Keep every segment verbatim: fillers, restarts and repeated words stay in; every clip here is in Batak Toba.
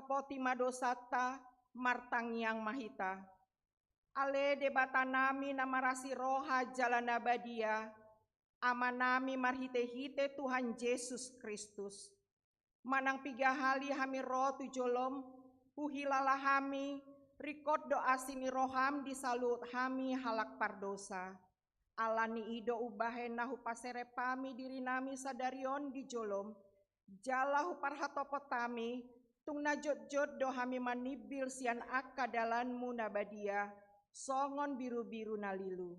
Poti ma dosanta, martangiang ma hita. Ale Debatanami na marasi roha jala na badia, Amanami marhitehite Tuhan Jesus Kristus. Manang piga hali hami ro tu jolom, huhilala hami, ringkot do asi ni roham di saluhut hami halak pardosa. Ala ni i do umbahen na hupaserep hami dirinami sadari on di jolom, jala huparhatopot hami, tung na jotjot do hami manimbil sian angka dalanmu na badia, songon birubiru na lilu.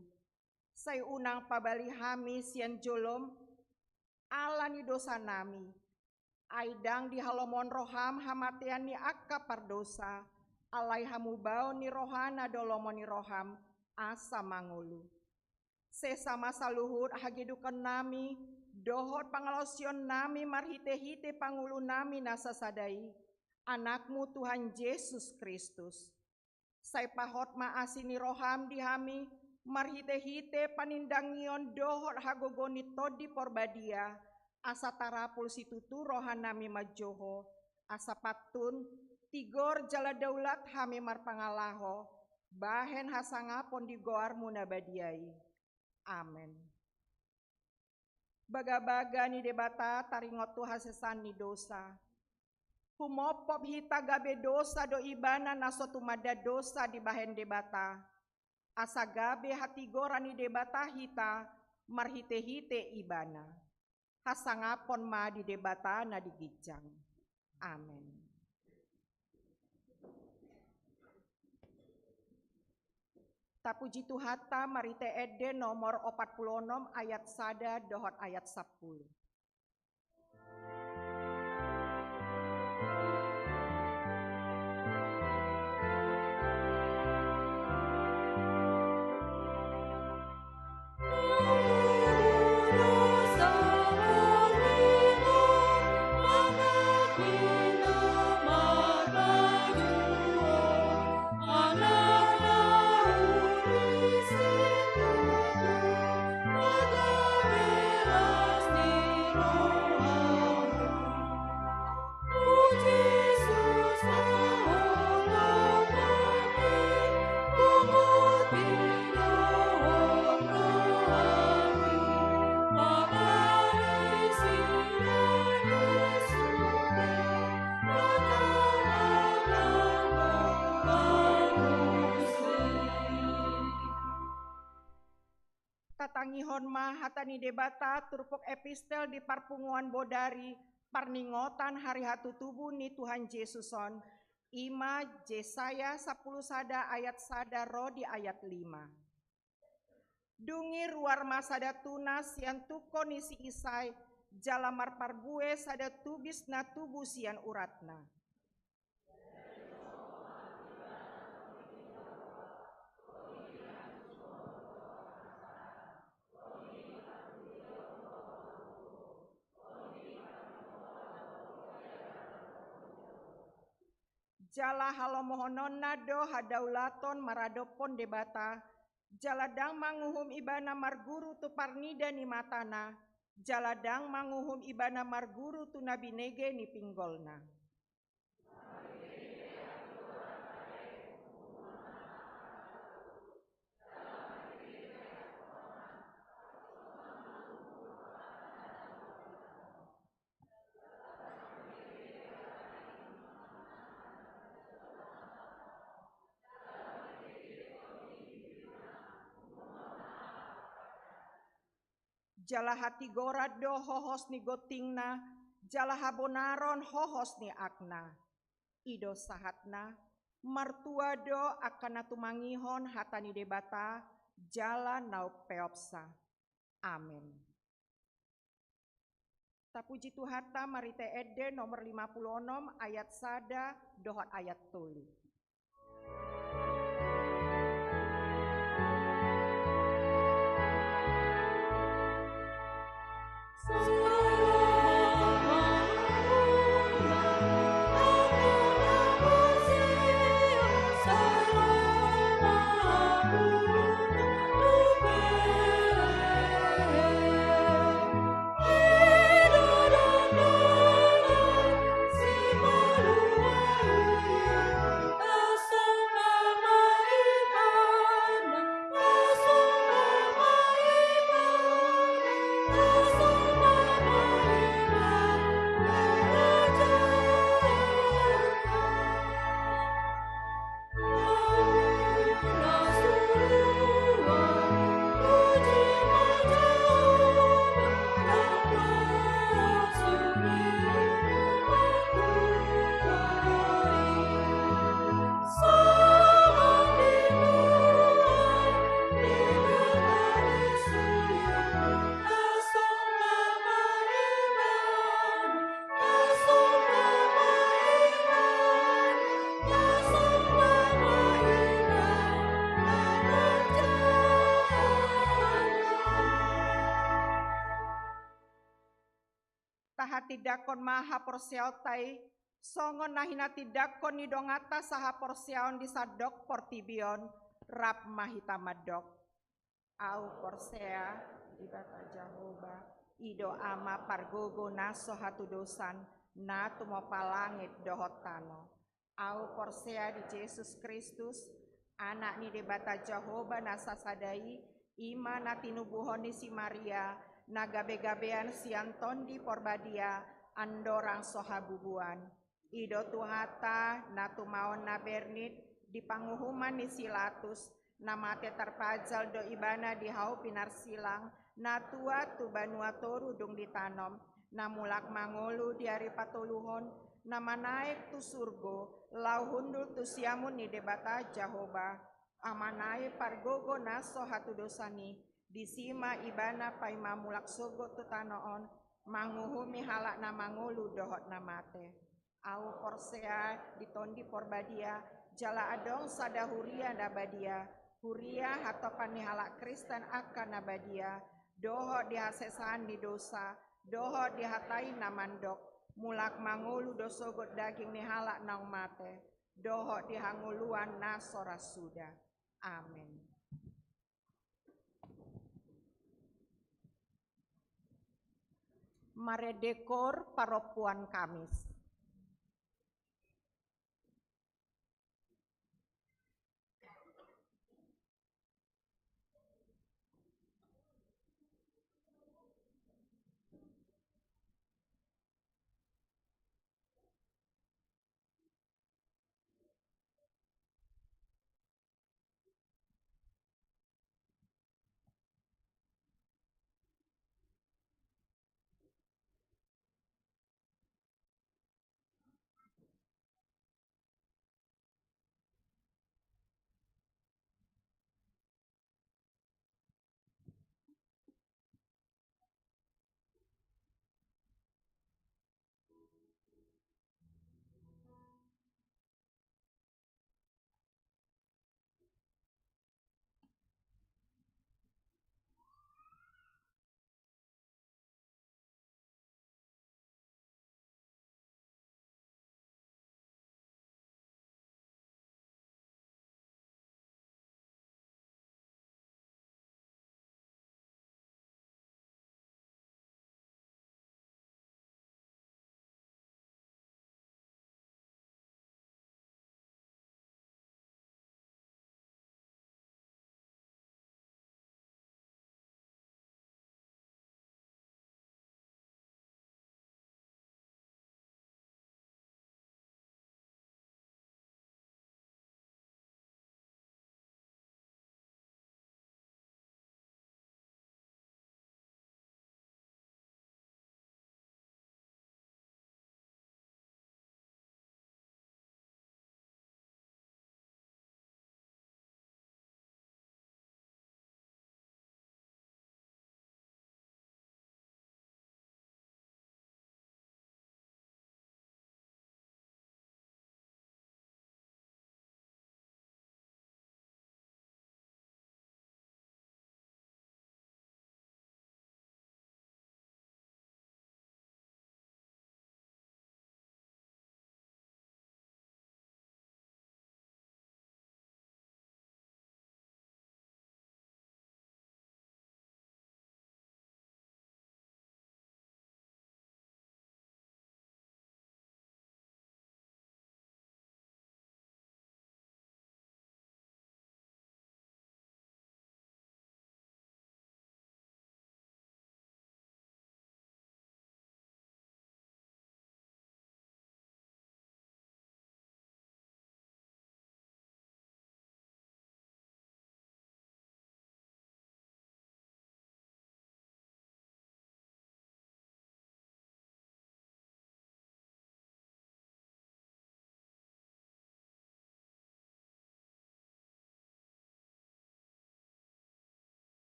Sai unang pabali hami sian jolom, ala ni dosanami. Ai ndang dihalomohon roham hamatean ni angka pardosa, alai hamubaon ni rohana do lomo ni roham, asa mangolu. Sesa ma saluhut hagedukannami, dohot pangalaosionnami marhitehite pangulunami na sasada i, Anakmu Tuhan Jesus Kristus. Sai pahot ma asi ni roham di hami, marhitehite panindangion dohot hagogoon ni Tondi Porbadia, asa tarapul situtu rohanami manjoho, asa pantun, tigor jala daulat hami marpangalaho, bahen hasangapon di goarmu na badia i. Amen. Bagabaga ni Debata taringot tu hasesaan ni dosa. Humophop hita gabe dosa do ibana na so tumanda dosa dibahen Debata. Asa gabe hatigoran ni Debata hita marhitehite ibana. Hasangapon ma di Debata na di ginjang. Amen. Tapuji Tuhanta marhite ende nomor opat pulu onom ayat sada dohot ayat sampulu. Tatangihon ma hata ni Debata turpuk epistel di parpunguan Bodari, parningotan hari hatutubu ni Tuhan Jesus on, i ma Jesaya sampulu sada ayat sada ro di ayat lima. Dung i ruar ma sada tunas sian tungko ni si Isai, jala marparbue sada tubis na tubu sian uratna. Jala halomohononna do hadaulaton maradophon Debata, jala ndang manguhum ibana marguru tu parnida ni matana, jala ndang manguhum ibana marguru tu na binege ni pinggolna. Jala hatigoran do hohos ni gontingna, jala habonaron hohos ni akna. I do sahatna, martua do angka na tumangihon hata ni Debata, jala na umpeopsa. Amen. Tapuji Tuhanta marhite ende nomor lima pulu onom ayat sada dohot ayat tolu. Tahatindangkon ma haporseaonta i, songon na hinatindangkon ni donganta sahaporseaon di sandok portibi on, rap ma hita mandok. Ahu porsea, Debata Jahowa, i do Ama pargogo na so hatudosan, na tumompa langit dohot tano. Ahu porsea di Jesus Kristus, Anak ni Debata Jahowa na sasada i, i ma na tinubuhon ni si Maria, na gabegabean sian Tondi Porbadia, andorang so habubuan. I do Tuhanta, na tumaon na bernit, di panguhuman ni si Latus, na mate tarpajal do ibana di hau pinarsilang, na tuat tu banua toru dung ditanom, na mulak mangolu di ari patoluhon, na manaek tu surgo, laho hundul tu siamun ni Debata Jahowa, Amana i pargogo na so hatudosan i, disi ma ibana paima mulak sogot tu tano on, manguhumi halak na mangolu dohot na mate. Ahu porsea di Tondi Porbadia, jala adong sada huria na badia, huria hatopan ni halak Kristen angka na badia, dohot di hasesaan ni dosa, dohot di hata i na mandok, mulak mangolu do sogot daging ni halak naung mate, dohot di hangoluan na so ra suda. Amen. Marende Koor parompuan Kamis.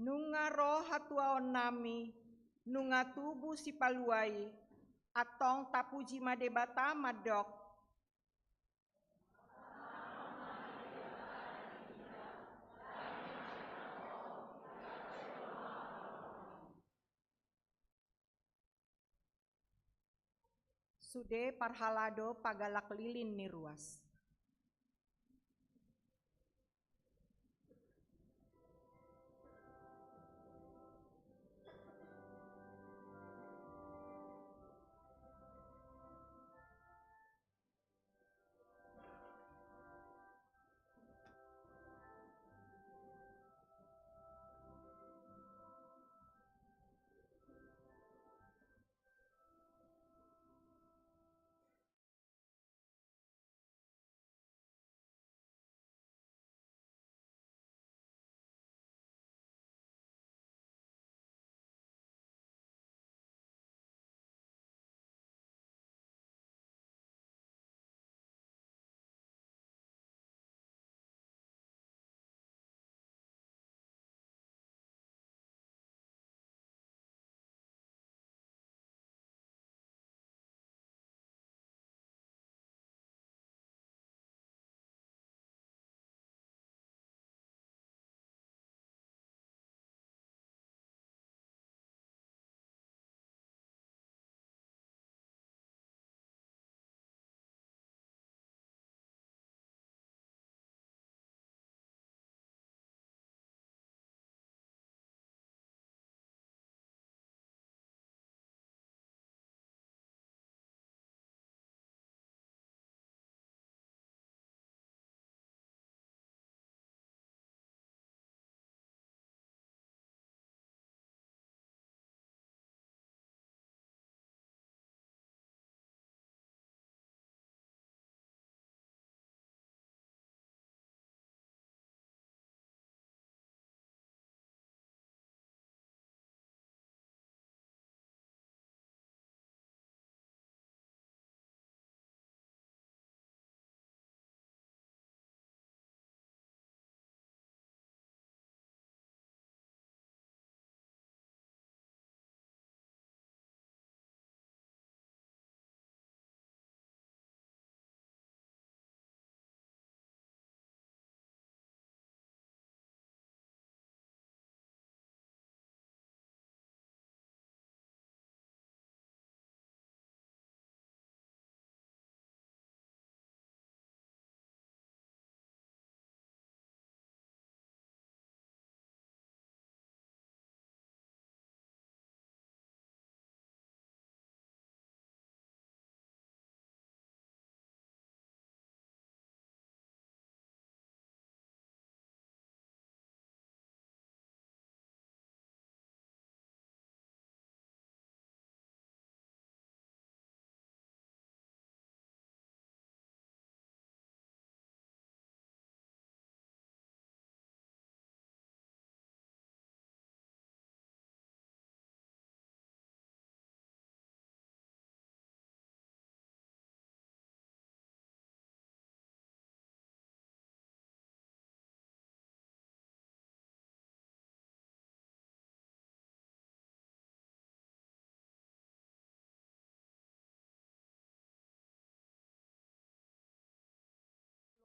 Nunga ro hatuaonnami, nunga tubu Sipalua i, antong tapuji ma Debata mandok. Sude parhalado pagalak lilin ni ruas.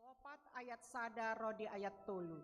Opat ayat sada ro di ayat tolu.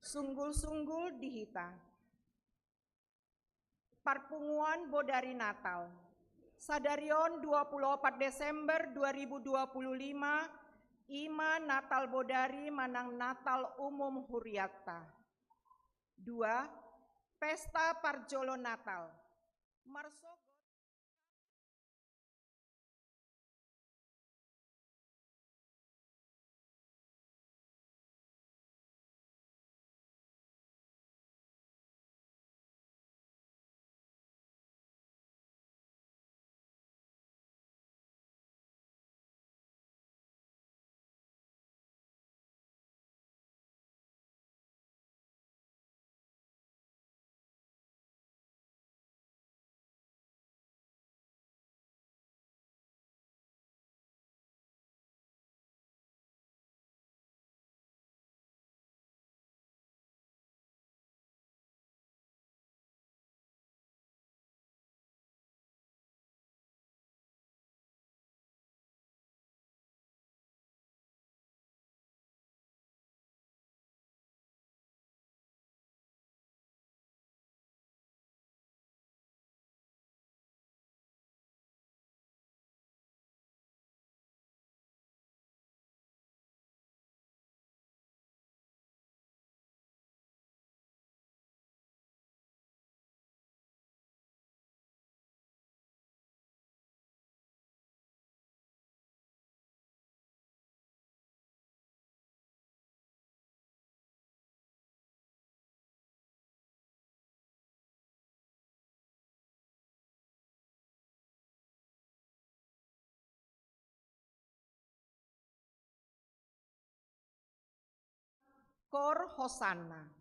Sunggul-sunggul di hita. Parpunguan Bodari Natal. Sadari on dua puluh opat Desember dua ribu dua puluh lima, i ma Natal Bodari manang Natal Umum hurianta. Dua, pesta parjolo Natal. Marsogot Kor Hosanna.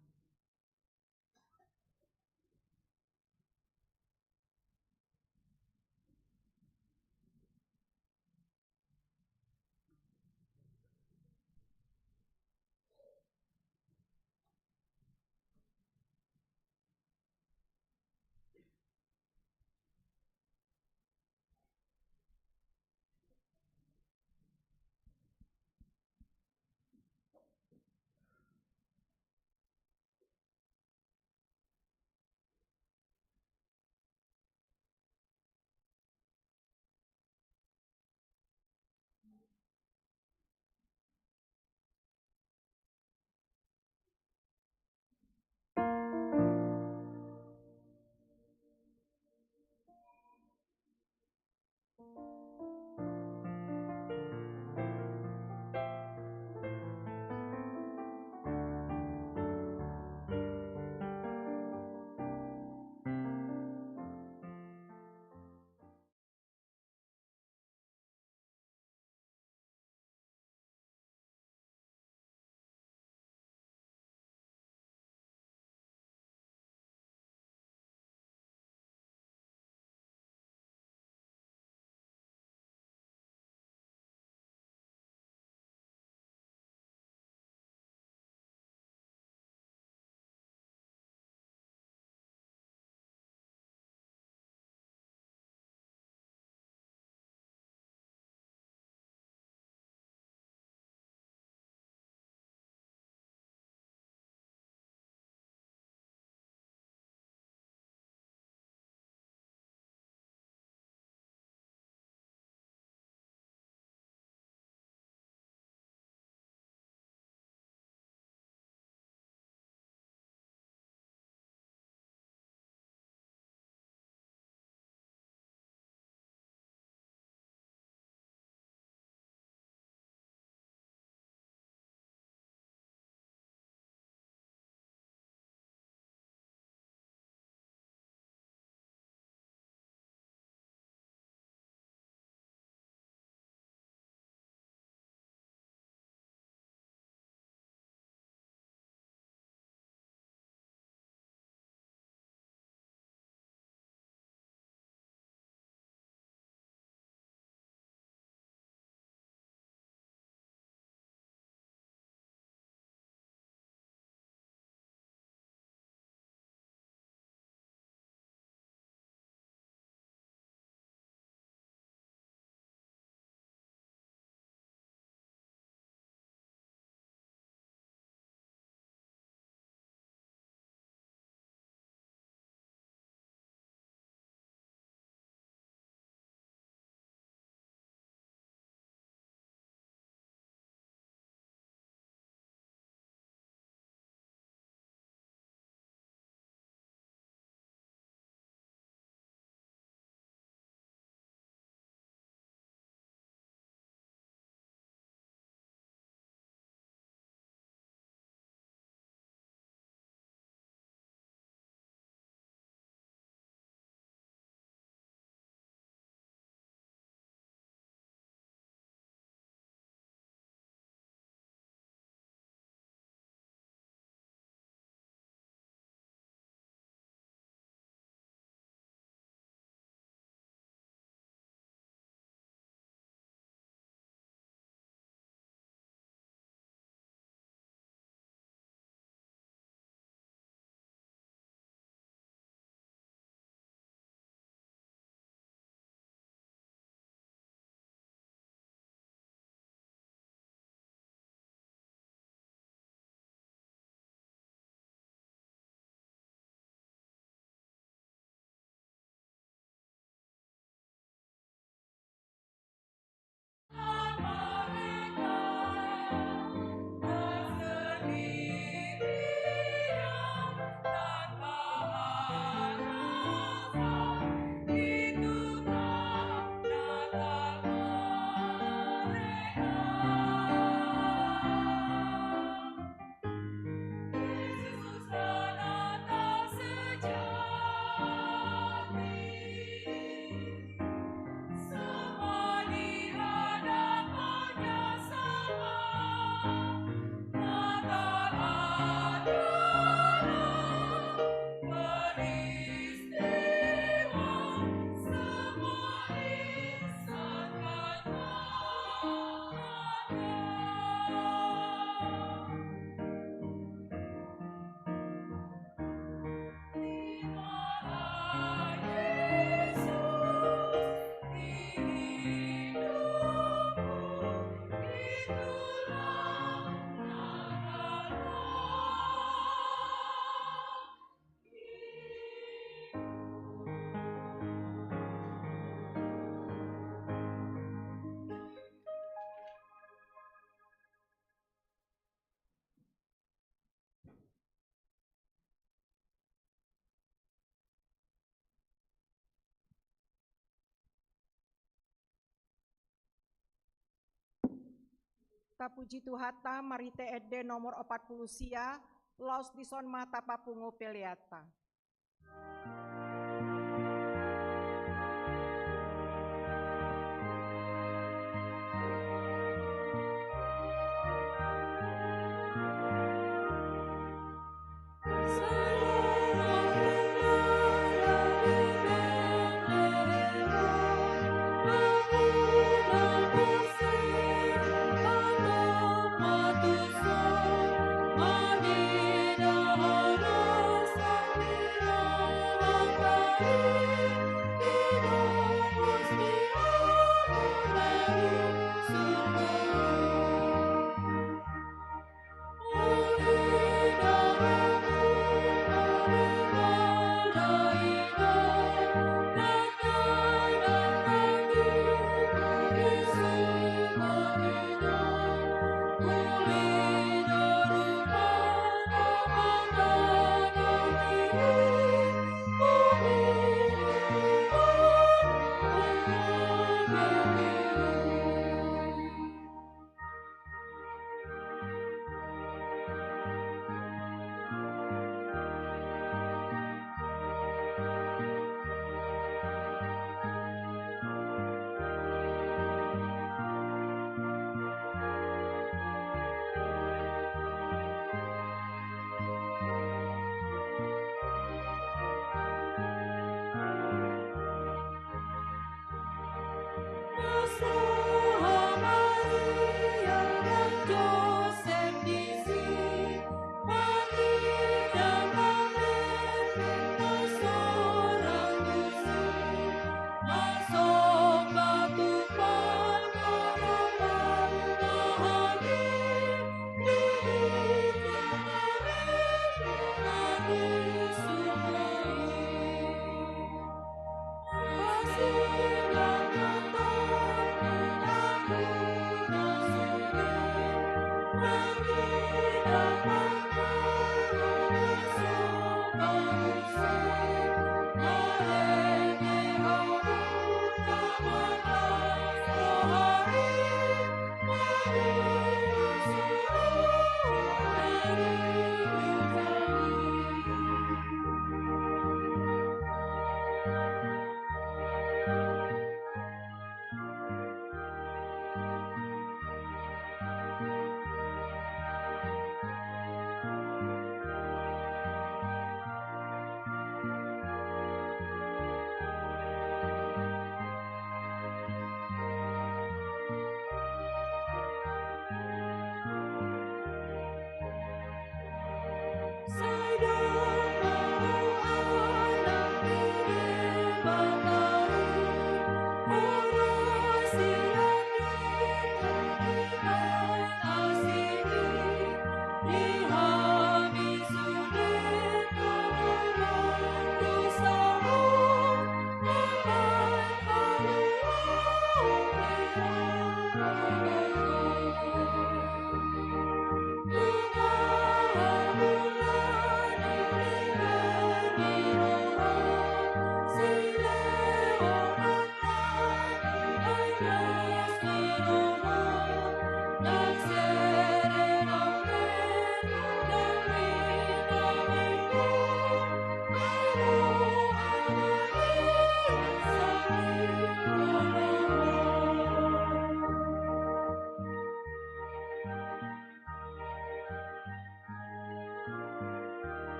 Tapuji Tuhanta, marhite ende nomor opat pulu sia, laos dison ma tapapungu peleanta.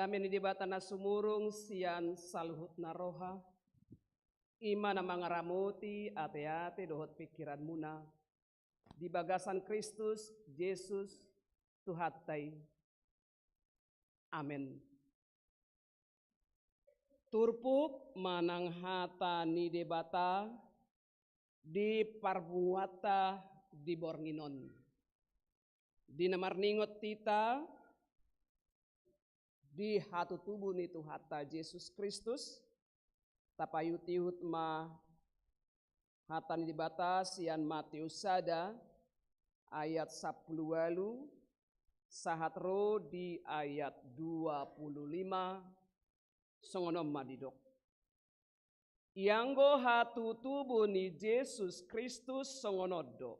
Dame ni Debata na sumurung sian saluhutna roha, i ma na mangaramoti ateate dohot pingkiranmuna di bagasan Kristus Jesus Tuhanta i. Amen. Turpuk manang hata ni Debata di parpunguanta di borngin on. Di na marningot hita di hatutubu ni Tuhanta Jesus Kristus, tapaihutihut ma hata ni Debata sian Mateus sada ayat sampulu ualu sahat ro di ayat dua pulu lima, songon on ma didok. Ianggo hatutubu ni Jesus Kristus songon on do.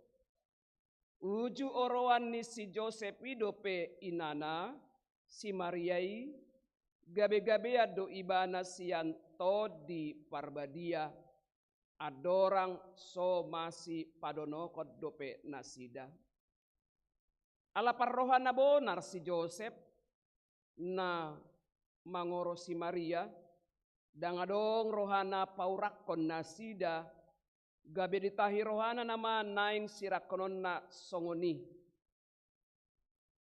Uju oroan ni si Josep i dope inana, si Maria i, gabegabean do ibana sian Tondi Parbadia, andorang so masipadonokhon dope nasida. Ala parroha na bonar si Josep na mangoro si Maria, ndang adong rohana paurakkon nasida, gabe ditahi rohana nama naeng sirangkononna songon i.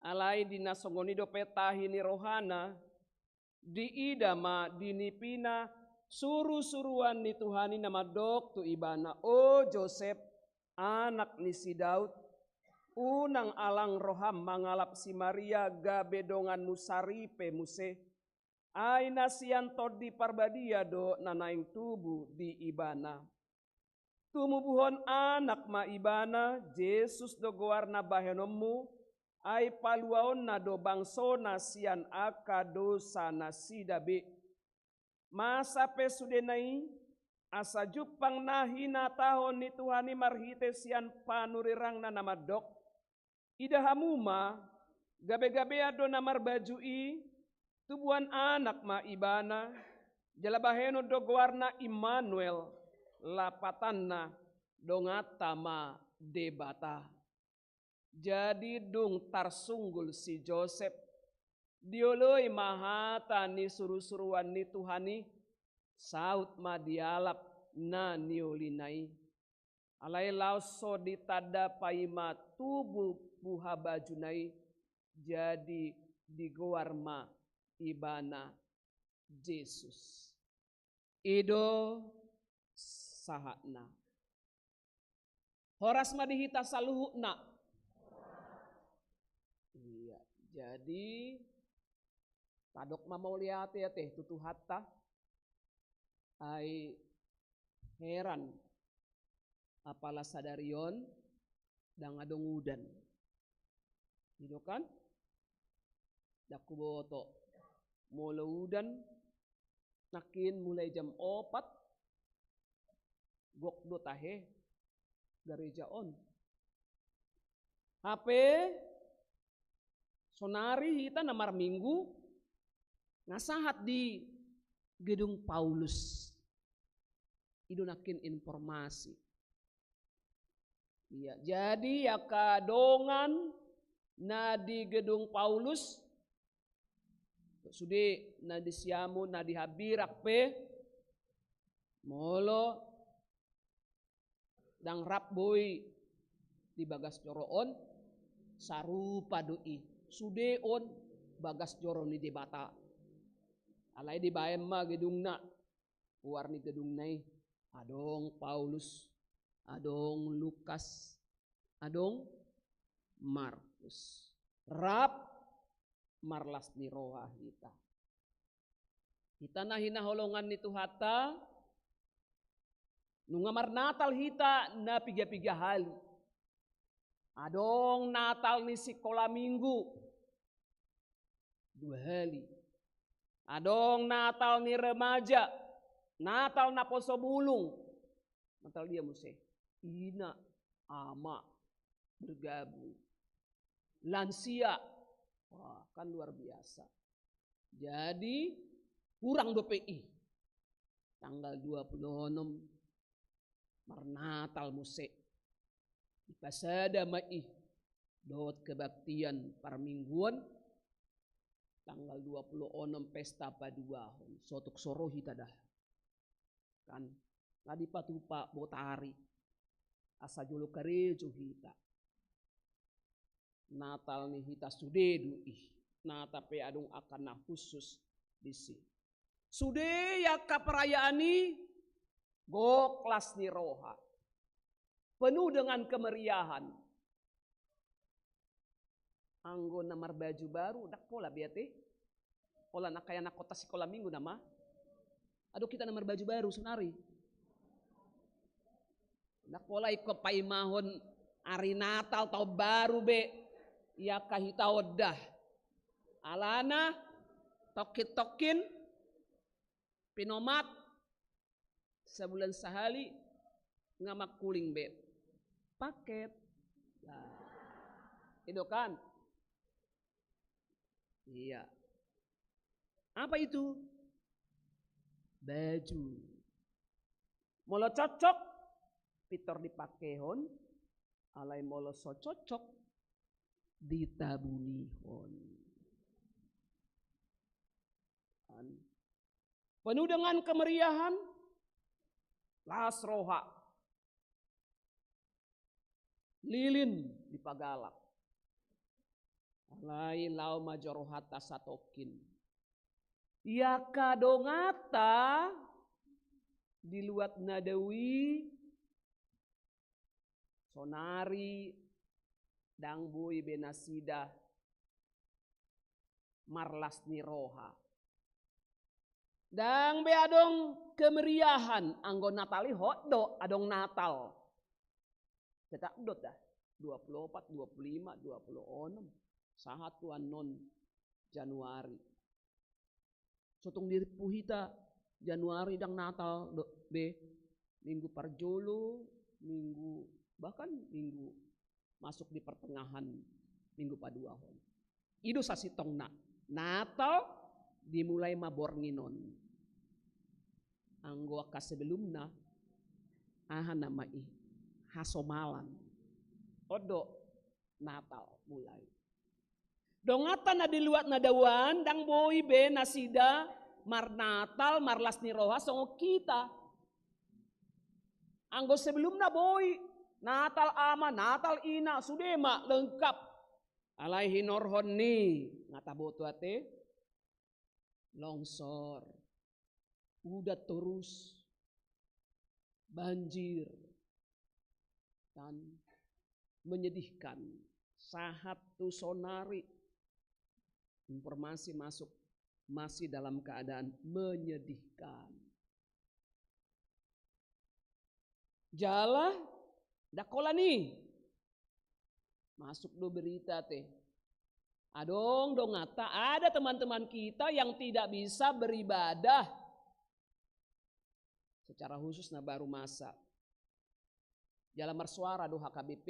Alai di na songon i dope tahi ni rohana, diida ma di nipina surusuruan ni Tuhan i na mandok tu ibana, "O Josep, anak ni si Daud, unang alang roham mangalap si Maria gabe donganmu saripe muse, ai na sian Tondi Parbadia do na naeng tubu di ibana. Tumubuhon anak ma ibana, Jesus do goarna bahenonmu, ai paluaonna do bangsona sian angka dosa nasida be." Masa pe sudena i, asa jumpang na hinatahon ni Tuhan i marhite sian panurirangna na mandok, "Ida hamu ma, gabegabean do na marbaju i, tubuan anak ma ibana, jala bahenon do goarna Immanuel, lapatanna, donganta ma Debata." Jadi dung tarsunggul si Josep, dioloi ma hata ni surusuruan ni Tuhan i, saut ma dialap na niolina i. Alai laos so ditanda paima tubu buhabajuna i, jadi digoar ma ibana Jesus. I do sahatna. Horas ma di hita saluhutna. Iya, jadi tadok ma mauliate ate tu Tuhanta. Ai heran, apala sadari on ndang adong udan. I do kan? Ndang huboto. Molo udan, nangkin mulai jam opat, gok do tahe gareja on. Hape sonari hita na marminggu, na sahat di gedung Paulus. I do nangkin informasi. Iya, jadi angka dongan na di gedung Paulus, sude na di Siamun, na di Hambirang pe, molo ndang rap boi di bagas joro on, sarupa do i. Sude on bagas joro ni Debata. Alai dibaen ma gedungna, goar ni gedungna i, adong Paulus, adong Lukas, adong Markus. Rap marlas ni roha hita. Hita na hinaholongan ni Tuhanta, nunga marnatal hita na pigapiga hali. Adong Natal ni sikola minggu, dua hali. Adong Natal ni remaja, Natal naposo bulung. Natal dia muse, ina, ama, bergabung. Lansia, wah, kan luar biasa. Jadi hurang dope i. Tanggal dua puluh enam marnatal muse. Dipasada ma i dohot kebaktian parmingguon. Tanggal dua puluh onom pesta paduahon, so tung so ro hita da. Kan, nga dipatupa botari. Asa jolo karejo hita. Natal ni hita sude do i. Natal pe adong angka na khusus disi. Sude i angka perayaan i, gok las ni roha. Penuh dengan kemeriahan. Anggo na marbaju baru, ndang pola be ate. Pola na angka ianakhonta sikola minggu nama. Adong hita na marbaju baru sonari. Ndang pola ingkon paimahon ari Natal, taon baru be. Ia angka hita on da. Alana, tongkin-tongkin, pinomat, sabulan sahali, nga mangkuling be. Paket. Nah. I do kan? Iya. Apa itu? Baju. Molo cocok, pintor dipakehon, alai molo so cocok, ditabunihon. Kan? Penuh dengan kemeriahan, las roha. Lilin dipagalak. Alai laho ma jo rohanta satongkin. Ia angka donganta di luat na dao i, sonari ndang boi be nasida marlas ni roha. Ndang be adong kemeriahan, anggo Natal i hot do, adong Natal. Tetap do da, dua puluh opat, dua puluh lima, dua puluh onom, sahat tu annon Januari. So tung dirimpu hita, Januari ndang Natal do be, minggu parjolo, minggu, bahkan minggu masuk di pertengahan minggu paduahon. I do sasintongna, Natal dimulai ma borngin on. Anggo angka sebelumna, aha nama i, hasomalan. On do Natal mulai. Donganta na di luat na dao an, ndang boi be nasida marnatal, marlas ni roha songon hita. Anggo sebelumna boi, Natal ama, Natal ina, sude ma lengkap. Alai hinorhon ni, nga taboto ate, longsor, udan torus, banjir, kan menyedihkan. Sahat tu sonari informasi masuk masih dalam keadaan menyedihkan. Jala, ndang holan i, masuk do berita ate. Adong donganta, ada teman-teman kita yang tidak bisa beribadah secara khusus na baru masa. Jala marsuara do H K B P,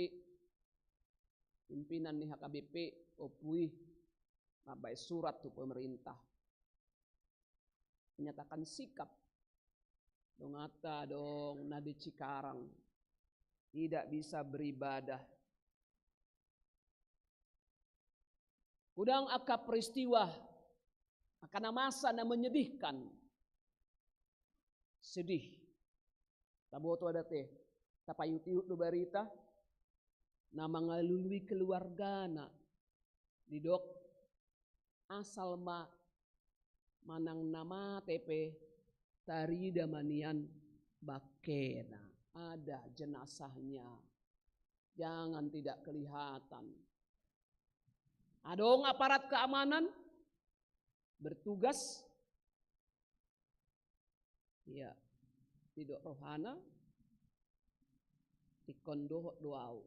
pimpinan ni H K B P, Ompu i, mambaen surat tu pemerintah. Menyatakan sikap. Donganta adong na di Cikarang tidak bisa beribadah. Godang angka peristiwa, angka na masa na menyedihkan. Sedih. Taboto do ate, tapaihut-ihut do barita, na mangalului keluargana, didok asal ma manang na mate pe tarida ma nian bangkena, ada jenazahnya. Jangan tidak kelihatan. Adong aparat keamanan bertugas. Iya, didok rohana, ingkon dohot do au.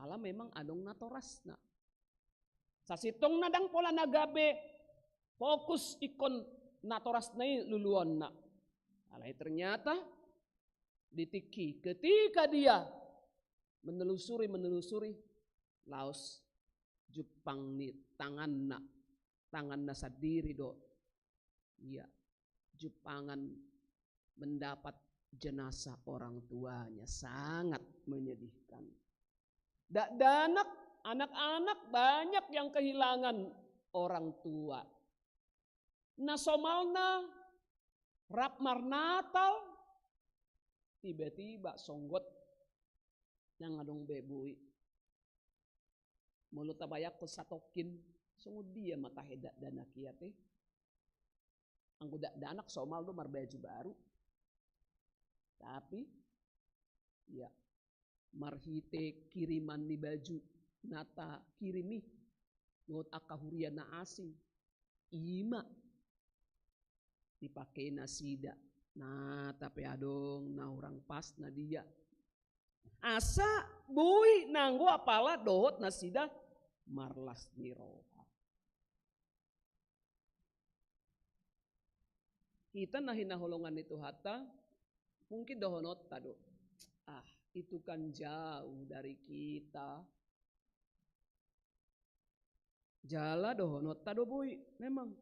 Ala memang adong natorasna. Sasintongna ndang pola na gabe fokus ingkon natorasna i luluonna. Alai ternyata di tingki ketika dia menelusuri, menelusuri, laos jumpang ni tanganna, tanganna sandiri do. Iya, jumpangan mendapat jenazah orang tuanya, sangat menyedihkan. Dakdanak, anak-anak banyak yang kehilangan orang tua. Na somalna rap marnatal, tiba-tiba songgot nang adong be boi. Molo tabayangkon satongkin, songon dia ma tahe dakdanak i ate. Anggo dakdanak somal do marbaju baru. Tapi, ya, marhite kiriman ni baju na takirim i dohot angka huria na asing, i ma dipake nasida. Na, tapi adong na hurang pas na dia. Asa boi nanggo apala dohot nasida marlas ni roha. Hita na hinaholongan ni Tuhanta, mungkin dohononta do, "Ah, itu kan jauh dari kita." Jala dohononta do boi, memang.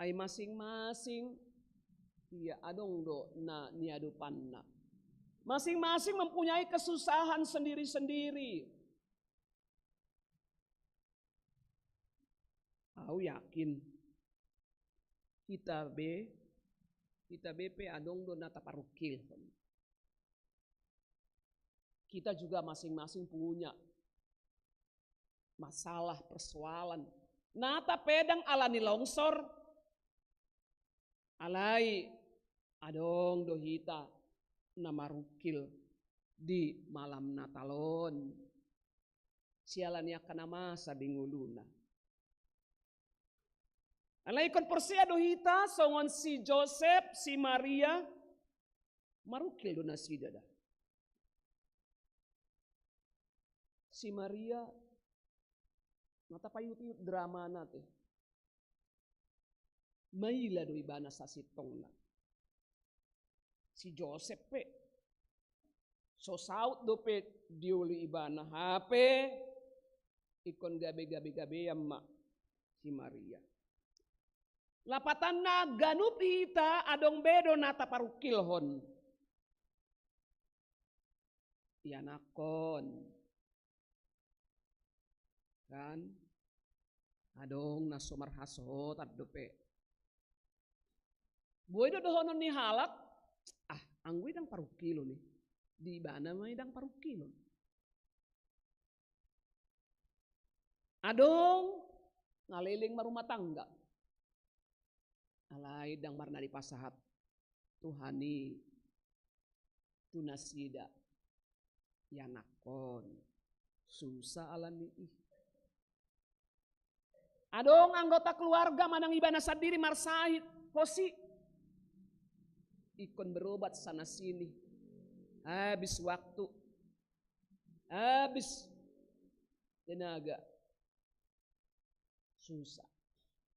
Ai masing-masing, ia adong do na niadopanna. Masing-masing mempunyai kesusahan sendiri-sendiri. Au yakin, hita be, hita be pe adong do na taparungkilhon. Kita juga masing-masing punya masalah, persoalan. Na tapedang ala ni longsor, alai adong do hita na marungkil di malam Natal on. Siala ni angka na masa di ngoluna. Alai ingkon porsea do hita songon si Josep, si Maria, marungkil do nasida da. Si Maria, na tapaihut-ihut dramana te. Maila do ibana sasintongna. Si Josep pe, so saut dope dioli ibana, hape ingkon gabe-gabe-gabean ma si Maria. Lapatanna ganup hita adong be do na taparungkilhon. Ianakhon. Kan? Adong na so marhasohotan dope. Boi do dohonon ni halak, "Ah, anggo i ndang parungkilon i. Di ibana ma i ndang parungkilon." Adong na leleng marumah tangga. Alai ndang marna dipasahat Tuhan i tu nasida. Ianakhon, susa ala ni i. Adong anggota keluarga manang ibana sandiri marsahit, pos i. Ingkon berobat sana sini. Habis waktu. Habis tenaga. Susa.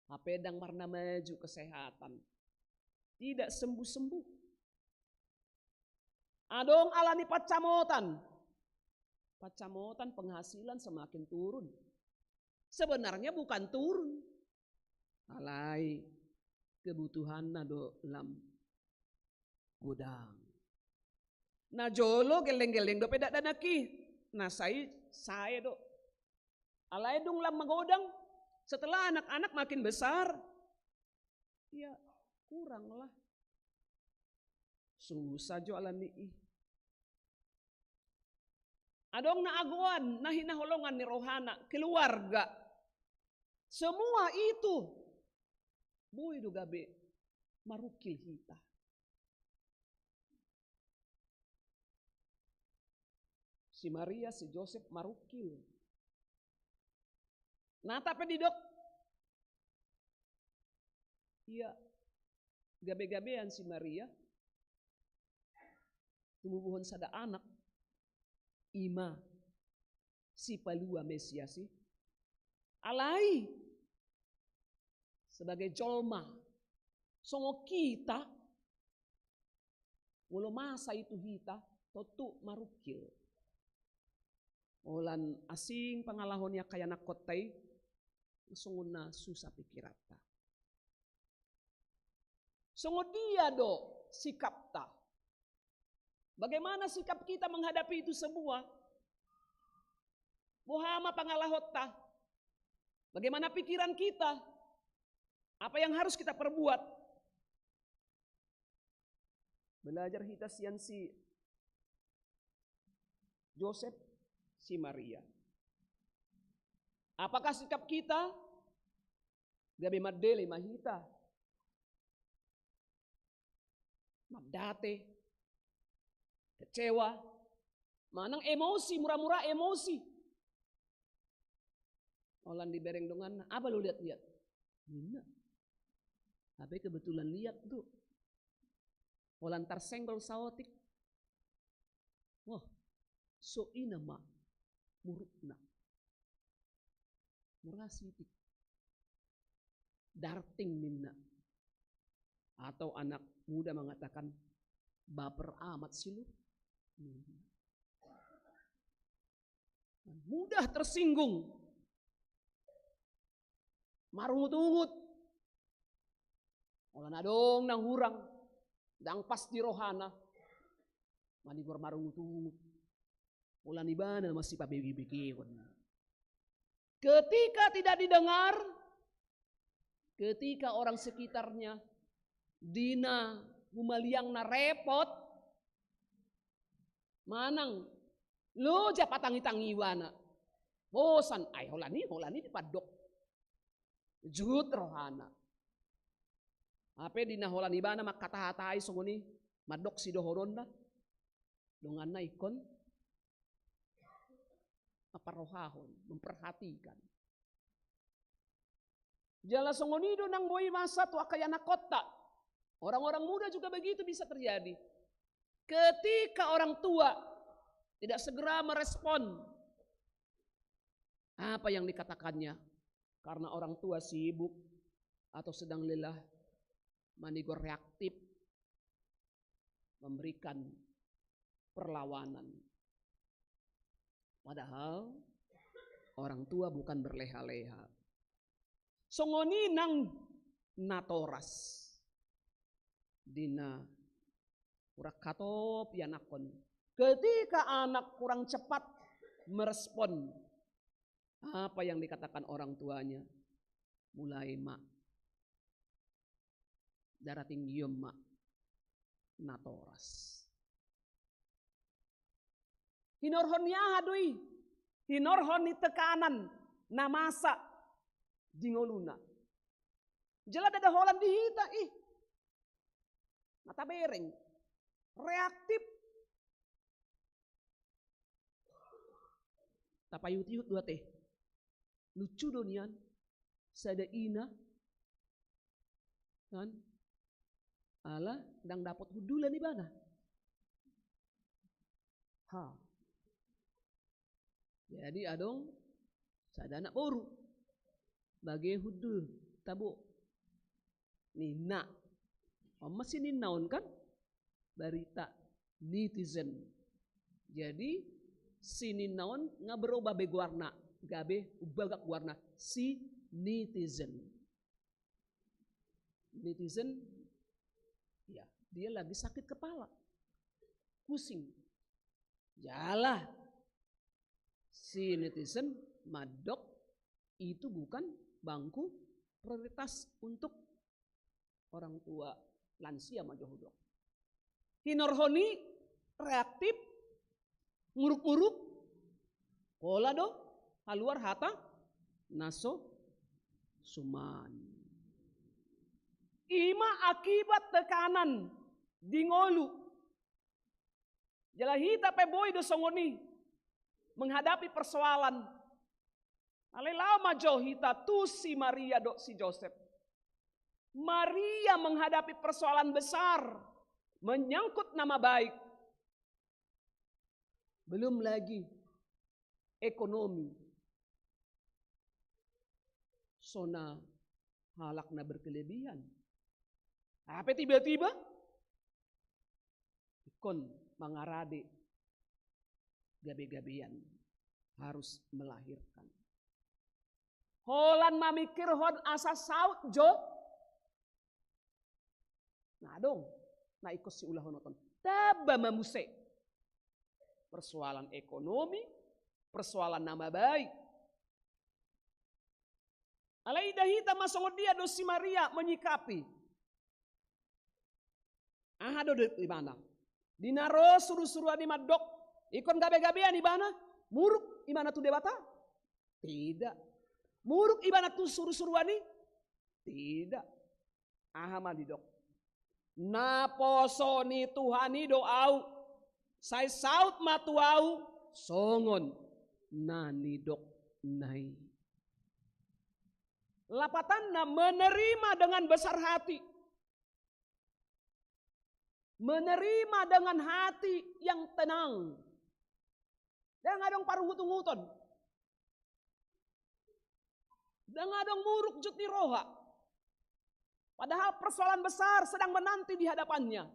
Hape ndang marna maju kesehatan. Tidak sembuh-sembuh. Adong ala ni pansamotan. Pansamotan, penghasilan semakin turun. Sebenarnya bukan turun. Alai kebutuhanna do lam godang. Na jolo gelleng-gelleng dope dakdanak i, na sai sae do. Alai dung lam magodang, setelah anak-anak makin besar, ya kuranglah. Susa jo ala ni i. Adong na agoan, na hinaholongan ni rohana, keluarga. Semua itu boi do gabe marungkil hita. Si Maria, si Josep marungkil. Nata pe didok, ia gabe-gabean si Maria tumubuhon sada anak, i ma sipalua Mesias i. Alai sebagai jolma songon hita, molo masa i tu hita, tontu marungkil. Holan asing pangalaho ni angka ianakkonta i, songon na susa pikiranta. Songon dia do sikapta? Bagaimana sikap kita menghadapi itu semua? Boha ma pangalahonta? Bagaimana pikiran kita? Apa yang harus kita perbuat? Belajar hita sian si Josep, si Maria. Apakah sikap kita gabe mandele ma hita? Mandate, kecewa, manang emosi, mura-mura emosi. Holan dibereng donganna, apa lu lihat-lihat? Ninna. Tapi kebetulan lihat tu. Holan tarsenggol saotik. Wah, so ina ma murukna. Mura sitik. Darting ninna. Atau anak muda mengatakan, baper amat sih lu. Mudah tersinggung. Marungut-ungut. Holan adong nang hurang, ndang pas di rohana. Manigor marungut-ungut. Holan ibana masih pabege-begehon. Ketika tidak didengar, ketika orang sekitarnya, di na humaliangna repot, manang loja patangi-tangi ibana. Bosan, ai holan i, holan i dipandok. Jut rohana. Hape di na holan ibana mangkatahatai songon i, mandok sidohononna. Donganna ingkon mamparrohahon, memperhatikan. Jala songon i do nang boi masa tu angka ianakhonta. Orang-orang muda juga begitu bisa terjadi. Ketika orang tua tidak segera merespon apa yang dikatakannya, karena orang tua sibuk atau sedang lelah, manigor reaktif, memberikan perlawanan. Padahal orang tua bukan berleha-leha. Songon i nang natoras. Di na kurang hatop ianakhon. Ketika anak kurang cepat merespon apa yang dikatakan orang tuanya, mulai ma daratinggion ma natoras. Hinorhon ni aha do i? Hinorhon ni tekanan na masa di ngoluna. Jala ndada holan di hita, ih. Na tabereng. Reaktif. Tapaihut-ihut do ate. Lucu do nian. Sada ina. Kan? Ala ndang dapot hundulan ibana. Ha. Jadi adong sada anak boru. Bage hundul, tabo. Ninna. On ma si ninna on kan? Barita netizen. Jadi si ninna on nga berubah be goarna, gabe umbagak goarna si netizen. Netizen, ya, dia lagi sakit kepala. Pusing. Jala si netizen mandok itu bukan bangku prioritas untuk orang tua, lansia ma jo hudok. Hinorhon i reaktif, nguruk-nguruk, pola do haluar hata na so suman. I ma akibat tekanan di ngolu. Jala hita pe boi do songon i menghadapi persoalan. Alai laho ma jo hita tu si Maria dohot si Josep. Maria menghadapi persoalan besar menyangkut nama baik. Belum lagi ekonomi. Songon halak na berkelebihan. Hape tiba-tiba ingkon mangarade gabe-gabean, harus melahirkan. Holan mamikirhon asa saut jo. Na adong na ingkon siulahonon, tamba ma muse. Persoalan ekonomi, persoalan nama baik. Alai ida hita ma songon dia do si Maria menyikapi. Aha do di ibana? Di na ro surusuruan i mandok, ingkon gabegabean ibana, muruk ibana tu Debata? Tidak. Muruk ibana tu surusuruan i? Tidak. Aha ma didok? Naposo ni Tuhan i do ahu, sai saut ma tu ahu songon na nidokna i. Lapatanna, menerima dengan besar hati. Menerima dengan hati yang tenang. Ndang adong parungutunguton. Ndang adong muruk jut ni roha. Padahal persoalan besar sedang menanti di hadapannya.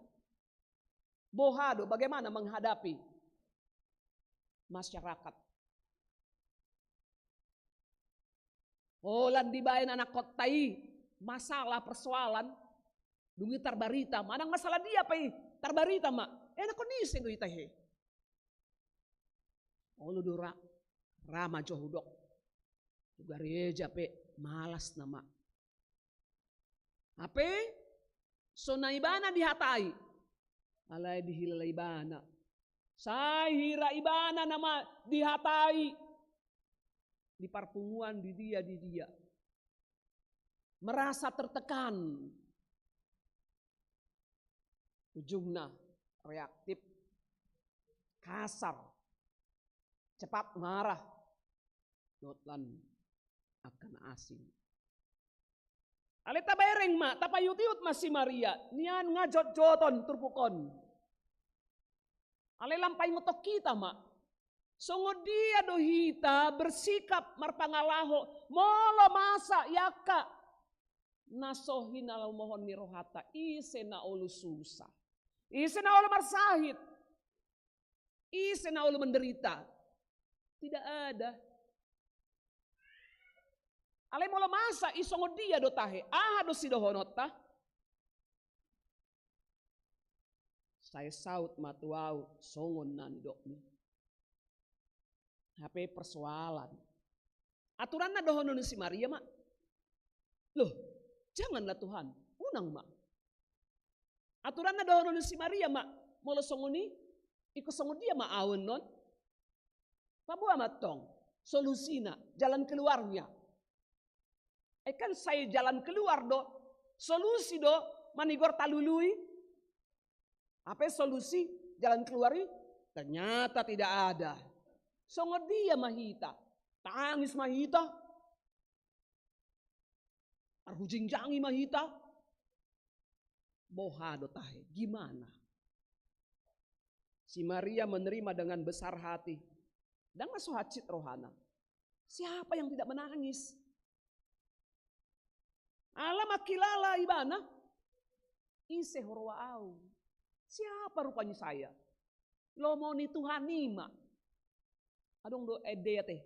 Boha do, bagaimana menghadapi masyarakat? Holan dibaen anak kotta i masalah persoalan, dung i tarbarita, manang masalah dia pe i tarbarita ma. Eh, anak kotta i ise do i tahe? Olo do ra, ra ma jo hudok. Tu gareja pe malas nama. Hape so na ibana dihatai, alai dihilala ibana. Sai hira ibana nama dihatai. Di parpunguan, di dia, di dia. Merasa tertekan. Ujungna reaktif, kasar, cepat marah, dohot lan angka na asing. Alai tabereng ma, tapaiutihut ma si Maria, nian nga jotjoton turpuk on. Alai lam paingothon hita ma. Songon dia do hita bersikap marpangalaho, molo masa i angka na so hinalomohon ni rohanta, ise na olo susah, ise na olo marsahit, ise na olo menderita? Tidak ada. Alai molo masa i songon dia do tahe, aha do sidohononta? Sai saut ma tu ahu songon na nidokmu. Hape persoalan. Aturanna dohonon ni si Maria ma. Loh, janganlah Tuhan, unang ma. Aturanna dohonon ni si Maria ma, molo songon i, ingkon songon dia ma ahu annon? Paboa ma tong solusina, jalan keluarnya. Eh, kan sai jalan keluar do, solusi do manigor talului. Hape solusi, jalan keluar i ternyata tidak ada. Songon dia ma hita? Tangis ma hita? Marhujingjang i ma hita? Boha do tahe, gimana? Si Maria menerima dengan besar hati. Ndang na so hansit rohana. Siapa yang tidak menangis? Ala mangkilala ibana, ise huroha ahu? Siapa rupanya saya? Lomo ni Tuhan i ma. Adong do ende i ate.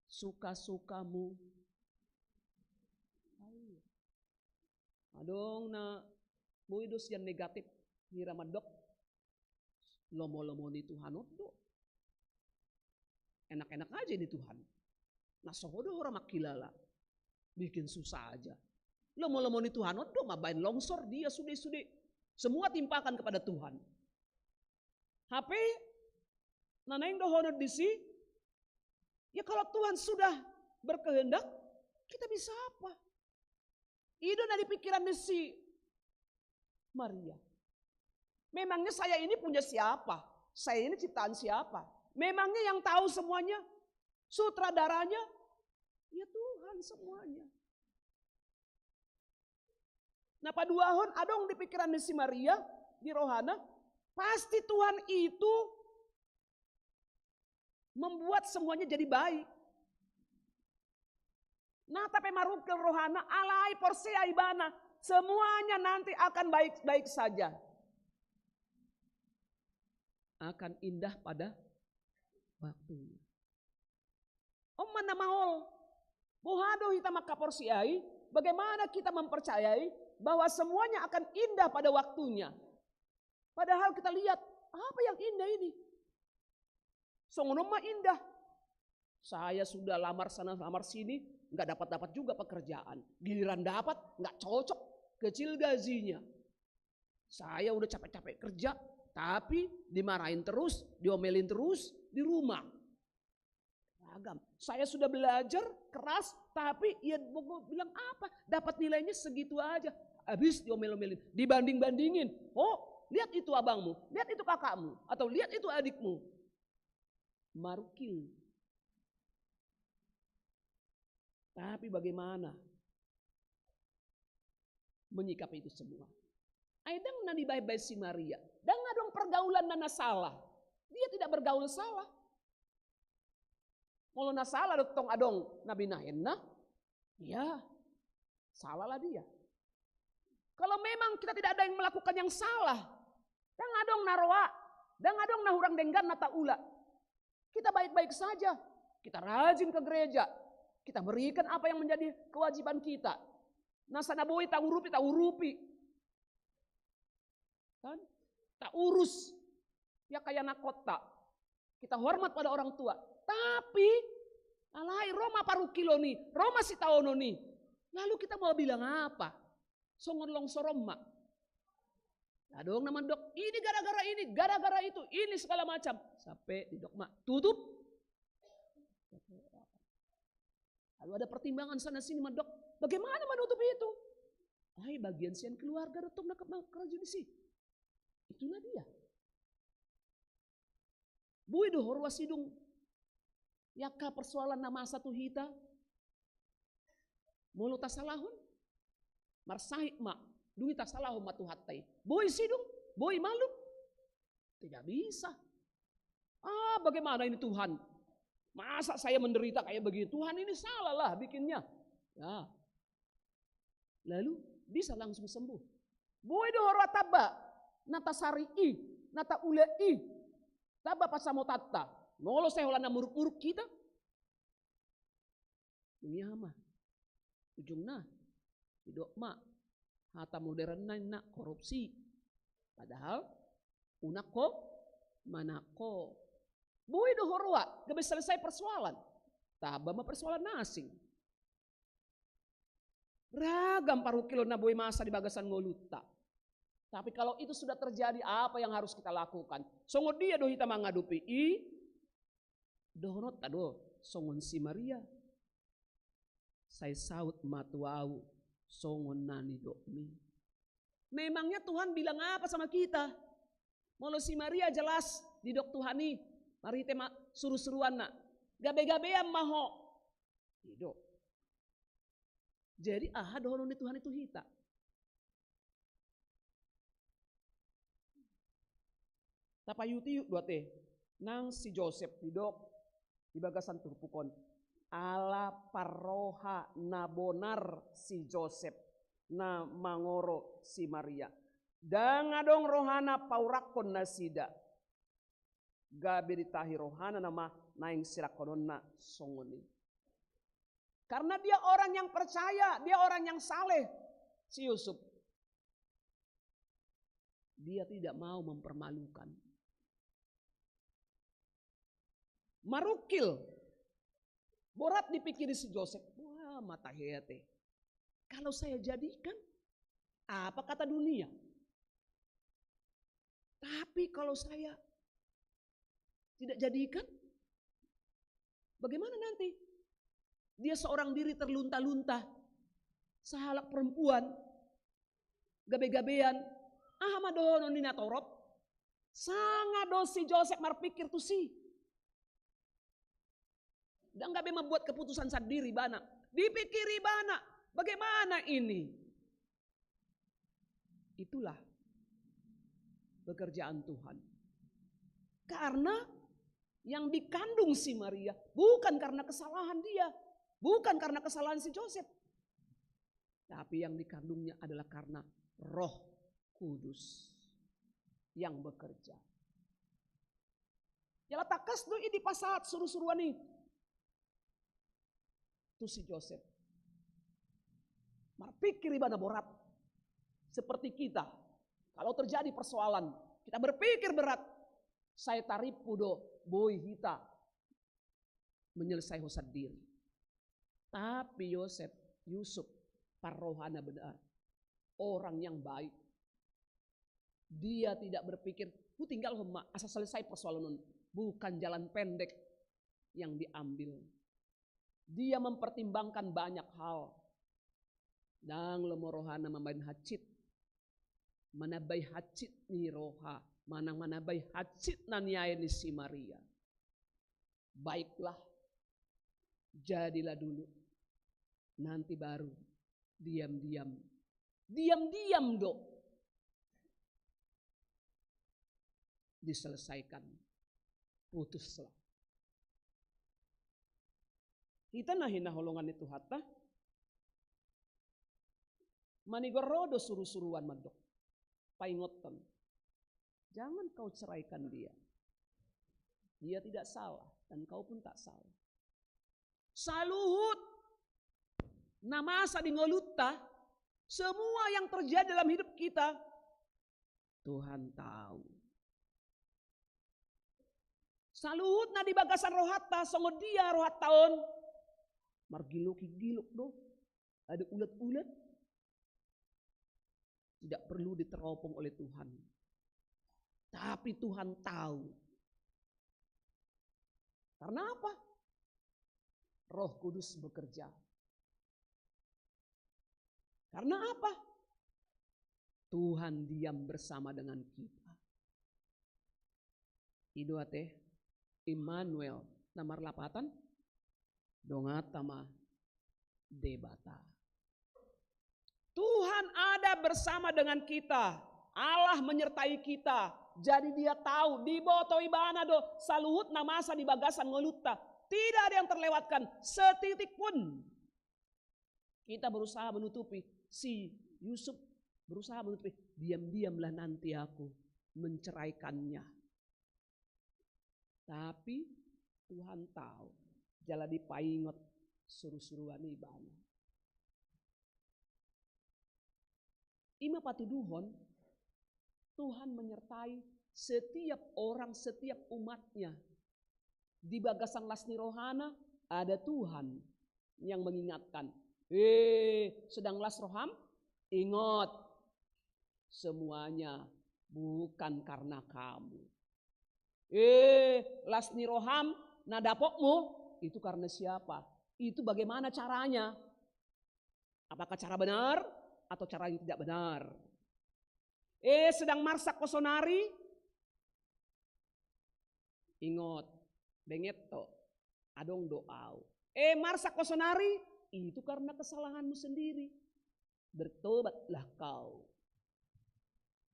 Suka-sukamu. Adong na boi do sian negatif, hira mandok, lomo-lomo ni Tuhan on do. Enak-enak aja ini Tuhan. Na so ho do hura mangkilala. Bikin susah aja. Lomo-lomo ni Tuhan on do, mambaen longsor dia sude-sude. Semua timpakan kepada Tuhan. Hape na naeng dohonon disi, ya, kalau Tuhan sudah berkehendak, kita bisa apa? I do na di pikiran ni si Maria. Memangnya saya ini punya siapa? Saya ini ciptaan siapa? Memangnya yang tahu semuanya, sutradaranya, ya Tuhan semuanya. Na paduahon, adong di pikiran ni si Maria, di rohana, pasti Tuhan itu membuat semuanya jadi baik. Nata pe marungkil rohana, alai porsea ibana, semuanya nanti akan baik-baik saja. Akan indah pada waktunya. On ma na maol. Boha do hita mangkaporseai, bagaimana kita mempercayai bahwa semuanya akan indah pada waktunya? Padahal kita lihat, apa yang indah ini? Songon on ma indah. Saya sudah lamar sana, lamar sini, nggak dapat-dapat juga pekerjaan. Giliran dapat, nggak cocok, kecil gajinya. Saya udah capek-capek kerja, tapi dimarahin terus, diomelin terus di rumah. Ragam. Saya sudah belajar keras, tapi ia bilang apa? Dapat nilainya segitu aja. Habis diomel-omelin, dibanding-bandingin. Oh, lihat itu abangmu, lihat itu kakakmu, atau lihat itu adikmu. Marukil. Tapi bagaimana menyikapi itu semua? Ai ndang na dibaen-baen si Maria. Ndang adong pergaulanna na salah. Dia tidak bergaul salah. Molo na salah do tong adong na binahenna, ya, salahlah dia. Kalau memang kita tidak ada yang melakukan yang salah, ndang adong na roa, ndang adong na hurang denggan na taula. Kita baik-baik saja, kita rajin ke gereja, kita berikan apa yang menjadi kewajiban kita. Na sai na boi taurupi, taurupi. Kan? Taurus. Ya, kayak anakkonta. Kita hormat pada orang tua. Tapi, alai ro ma parungkilon i, ro ma sitaonon i. Lalu kita mau bilang apa? Songon longsor on ma. Adong na mandok, ini gara-gara ini, gara-gara itu, ini segala macam. Sampai didok ma, tutup. Lalu ada pertimbangan sana sini mandok, bagaimana menutup itu? Ai bagian sian keluarga do tong na karajo disi. Itulah dia. Boi do ho roa sidung angka persoalan na masa tu hita. Molo tasalahon, marsahit ma, dung i tasalahon ma Tuhanta i. Boi sidung, boi malum. Tidak bisa. Ah, bagaimana ini Tuhan? Masa saya menderita kayak begini? Tuhan ini salah lah bikinnya. Ya. Lalu bisa langsung sembuh. Boi do ho roa tamba na tasari i, na taula i. Tamba pansamotanta. Molo sai holan na muruk-muruk hita, Dung i aha ma ujungna? Didok ma hata modernna, ninna, korupsi. Padahal unang ho manang ho. Boi do ho roa, gabe selesai persoalan. Tamba ma persoalan na asing. Ragam parungkilon na boi masa di bagasan ngolunta. Tapi kalau itu sudah terjadi, apa yang harus kita lakukan? Songon dia do hita mangadopi i? Dohononta do songon si Maria. Sai saut ma tu ahu songon na nidokmi. Memangnya Tuhan bilang apa sama kita? Molo si Maria jelas didok Tuhan i marhite ma surusuruanna. Gabegabean ma ho. Didok. Jadi aha dohonon ni Tuhan i tu hita? Tapaihut-ihut do ate nang si Josep didok di bagasan turpuk on. Ala parroha na bonar si Josep na mangoro si Maria. Ndang adong rohana paurakkon nasida. Gabe ditahi rohana nama naeng silangkononna songon i. Karena dia orang yang percaya, dia orang yang saleh, si Yusuf. Dia tidak mau mempermalukan. Marungkil. Borat dipikiri si Josep. Wah, mata hea te. Kalau saya jadikan, apa kata dunia? Tapi kalau saya tidak jadikan, bagaimana nanti? Dia seorang diri terlunta-lunta. Sahalak perempuan, gabe-gabean, aha ma dohonon ni natorop? Sanga do si Josep marpikir tusi. Ndang gabe membuat keputusan sandiri ibana. Dipikiri ibana, bagaimana ini? Itulah pekerjaan Tuhan. Karena yang dikandung si Maria bukan karena kesalahan dia, bukan karena kesalahan si Josep. Tapi yang dikandungnya adalah karena Roh Kudus yang bekerja. Jala tangkas do i dipasahat surusuruan i tu si Josep. Marpikir ibana borat. Seperti kita, kalau terjadi persoalan, kita berpikir berat, sai tarimpu do boi hita menyelesai ho sandiri. Tapi Yosep, Yusuf, parrohana benar. Orang yang baik. Dia tidak berpikir, "Hutinggalhon ma, asa selesai persoalan on." Bukan jalan pendek yang diambil. Dia mempertimbangkan banyak hal. Ndang lomo rohana mambahen hansit. Manambai hansit ni roha, manang manambai hansit na niae ni si Maria. Baiklah, jadilah dulu. Nanti baru diam-diam. Diam-diam do. Diselesaikan. Putuslah. Hita na hinaholongan ni Tuhanta. Manigor ro do suru-suruan mandok. Paingothon. Jangan kau ceraikan dia. Dia tidak salah dan kau pun tak salah. Saluhut na masa di ngolunta, semua yang terjadi dalam hidup kita, Tuhan tahu. Saluhut na di bagasan rohanta, songon dia rohanta on, margilok-gilok do, ada ulet-ulet. Tidak perlu diteropong oleh Tuhan. Tapi Tuhan tahu. Karena apa? Roh Kudus bekerja. Karena apa? Tuhan diam bersama dengan kita. I do ate, Immanuel, na marlapatan, donganta ma Debata. Tuhan ada bersama dengan kita. Allah menyertai kita. Jadi dia tahu, diboto ibana do, saluhut na masa di bagasan ngolunta. Tidak ada yang terlewatkan, setitik pun. Kita berusaha menutupi, si Yusuf berusaha menutupi, "Diam-diamlah nanti aku menceraikannya." Tapi Tuhan tahu, jala dipaingot suru-suruan ibana. I ma patuduhon, Tuhan menyertai setiap orang, setiap umatnya. Di bagasan las ni rohana ada Tuhan yang mengingatkan. "Eh, sedang las roham? Ingot, semuanya bukan karena kamu." Eh, las ni roham, na dapotmu, itu karena siapa? Itu bagaimana caranya? Apakah cara benar atau cara yang tidak benar? Eh, sedang marsak ho sonari? Ingot, benget ho, adong do au. Eh, marsak ho sonari? Itu karena kesalahanmu sendiri. Bertobatlah kau.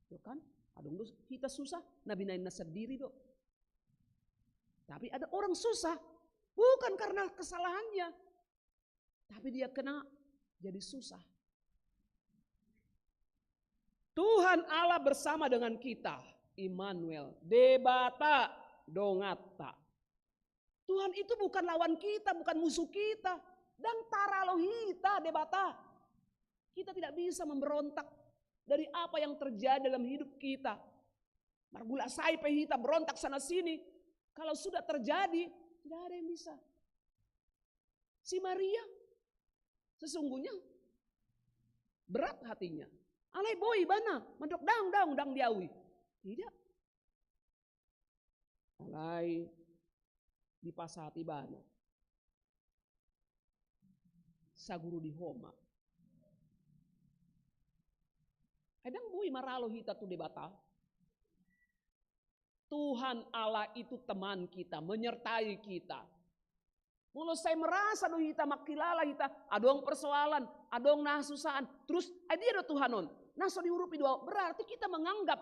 Tuh kan, adong do hita susah, na binaen na sandiri do. Tapi ada orang susah, bukan karena kesalahannya, tapi dia kena jadi susah. Tuhan Allah bersama dengan kita, Immanuel, Debata donganta. Tuhan itu bukan lawan kita, bukan musuh kita. Ndang taralo hita Debata. Kita tidak bisa memberontak dari apa yang terjadi dalam hidup kita. Margula sai pe hita, berontak sana sini. Kalau sudah terjadi, tidak ada yang bisa. Si Maria sesungguhnya berat hatinya. Alai boi ibana mandok, "Daong, daong, ndang di au i." Tidak. Alai dipasahat ibana saguru di homa. Ai ndang boi maralo hita tu Debata. Tuhan Allah itu teman kita, menyertai kita. Molo sai merasa do hita, mangkilala hita, adong persoalan, adong na susaan, terus, "Ai dia do Tuhan on?" Na so diurupi do au, berarti kita menganggap,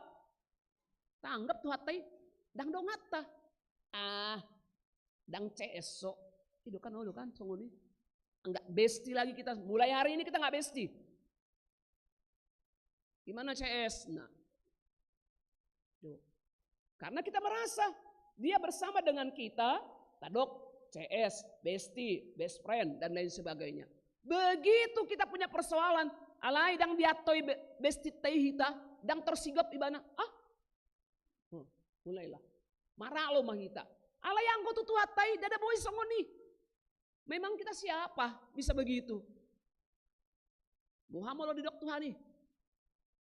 tanggap Tuhanta i ndang donganta. Ah, ndang C S so. I do kan, olo kan, songon i. Nggak besti lagi kita, mulai hari ini kita nggak besti. Di mana C S? Nah. Tuh. Karena kita merasa dia bersama dengan kita, tadok C S, bestie, best friend, dan lain sebagainya. Begitu kita punya persoalan, alai ndang diantoi be-, bestienta i hita, ndang torsigop ibana. Ah? Hmm, mulailah. Maralo ma hita. Alai anggo tu Tuhanta i, ndada boi songon i. Memang kita siapa bisa begitu? Boha molo didok Tuhan i?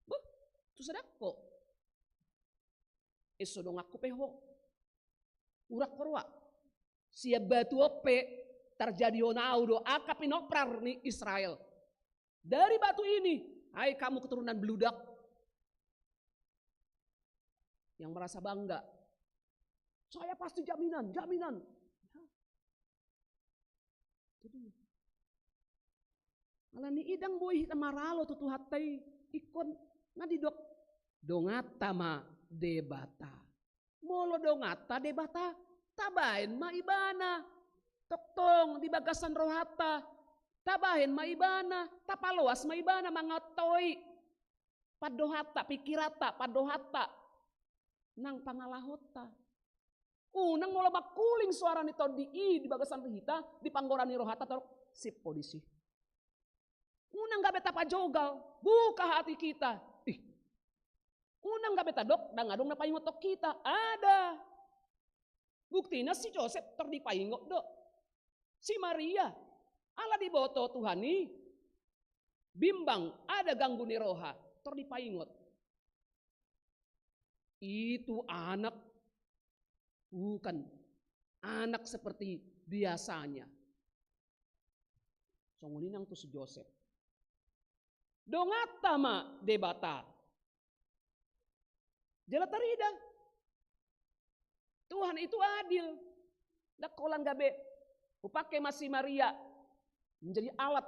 Beh, tu sadangko. Eso donganku pe ho. Urak ho roa. Sian batu on pe tarjadihon ahu do angka pinompar ni Israel. Dari batu ini, hai kamu keturunan beludak yang merasa bangga. Saya pasti jaminan, jaminan. Alani i ndang boi hita maralo tu Tuhanta i, ingkon na didok, donganta ma Debata. Molo donganta Debata, tabaen ma Ibana. Tongtong di bagasan rohanta, tabaen ma Ibana, tapaloas ma Ibana mangato i. Pandohanta, pikiranta, pandohanta, nang pangalahonta. Unang molo mangkuling soara ni Tondi i di bagasan hita, di panggora ni rohanta, tadok, sip ho disi. Unang gabe tapajogal, buka hati kita. Ih. Unang gabe tadok, ndang adong na paingothon hita. Ada. Buktina si Josep tor dipaingot do. Si Maria, ala diboto Tuhan i, bimbang, ada ganggu ni roha, tor dipaingot. Itu anak bukan anak seperti biasanya. Songon i nang tu si Josep. Donganta ma Debata. Jala tarida. Tuhan itu adil. Ndang holan gabe, hupake ma si Maria menjadi alat.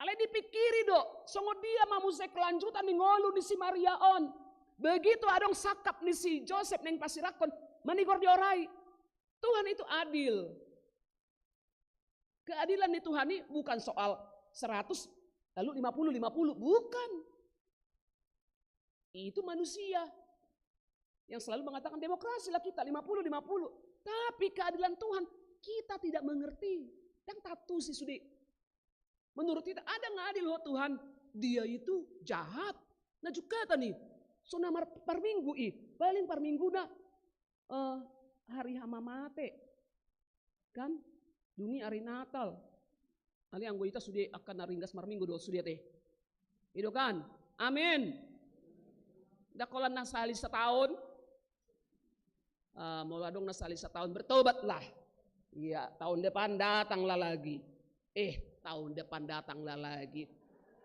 Alai dipikiri do, songon dia ma muse kelanjutan ni ngolu ni si Maria on. Begitu adong sangkap ni si Josep naeng pasirakhon, manigor diorai. Tuhan itu adil. Keadilan ni Tuhan ini bukan soal seratus lalu lima puluh lima puluh, bukan. Itu manusia yang selalu mengatakan, demokrasi lah kita, lima puluh lima puluh. Tapi keadilan Tuhan, kita tidak mengerti. Ndang taantusi sude. Menurut kita, ndang adil ho Tuhan, dia itu jahat. Nah, jungkatan i, so na mar-, parminggu i, paling parminggu na, eh, hari hamamate. Kan? Dung i ari Natal. Alai anggo hita sude angka na ringgas marminggu do sude ate. I do kan? Amin. Ndang holan na sahali sataon. Ah, molo adong na sahali sataon, bertobatlah. Iya, tahun depan datanglah lagi. Eh, tahun depan datanglah lagi.